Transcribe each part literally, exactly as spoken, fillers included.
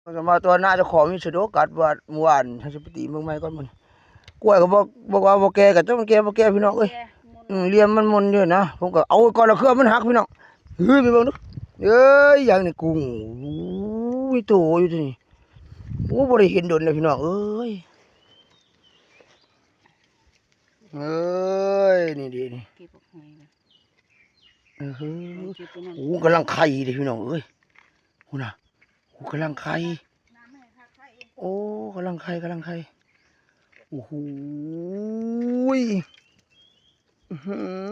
สมาตัวหน้าเจ้าของมีสะดวกกัดว่าเมื่อวานถ้าจะไปตีเมืองใหม่ก่อนมันกล้วยก็บอกบอกว่าบ่แก่กับเจ้ามันแก่บ่แก่พี่น้องเอ้ย แก่ อืมเลี้ยงมันมนอยู่นะผมก็เอาก่อนละเครือมันหักพี่น้องเฮ้ยไปเบิ่งดูเอ้ยอย่างนี้กุ้งโอ้ยโตอยู่ที่นี่โอ้บ่ได้เห็นโดนเลยพี่น้องเอ้ยเอ้ยนี่ดีนี่ เก็บออกหอยเลย เออ เก็บตัวนั้น โอ้กำลังไข่เลยพี่น้องเอ้ยคุณน่ะโอ้กำลังไข่ น้ำให้ค่ะไข่ โอ้กำลังไข่กำลังไข่โอ้โหยอื้อหือ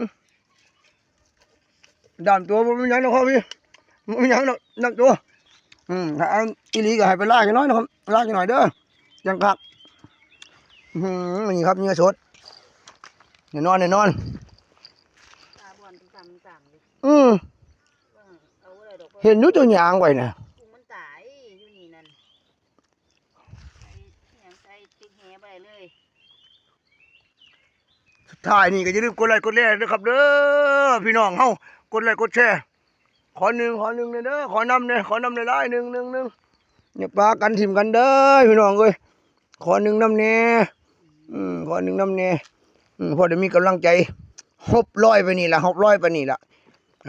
ดามตัวบ่มีหยังนะครับพี่บ่มีหยังดอกดามตัวอืมถ้าเอาอีหลีก็ให้ไปลากจักหน่อยนะครับลากจักหน่อยเด้อจังคักอื้อหือนี่ครับเนื้อสดแน่นอนแน่นอน ตาบอลตามตามอยู่ อืม ว่าเอาอะไรดอก เห็นอยู่ตัวยางไว้นะ กุ้งมันตายอยู่นี่นั่น ใส่อิหยังใส่ติ๊กแหไปเลย สุดท้ายนี่ก็อย่าลืมกดไลค์กดแชร์ด้วยครับเด้อพี่น้องเฮากดไลค์กดแชร์ขอหนึ่งขอหนึ่งเลยเด้อขอนำเนี่ยขอนำในไลน์หนึ่งหนึ่งหนึ่งอย่าปากันถิ่มกันเด้อพี่น้องเอ้ยขอหนึ่งนำแน่อืมขอหนึ่งนำแน่อืมพอได้มีกำลังใจหบร้อยไปนี่ละหบร้อยไปนี่ละ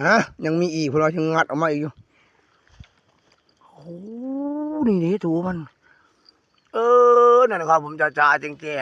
ฮะยังมีอีกพวกเราถึงงัดออกมาอีกอยู่โอ้นี่เด้ตัวมัน เออนั่นนะครับผมจ่าจ่าแจ้งแจ้ง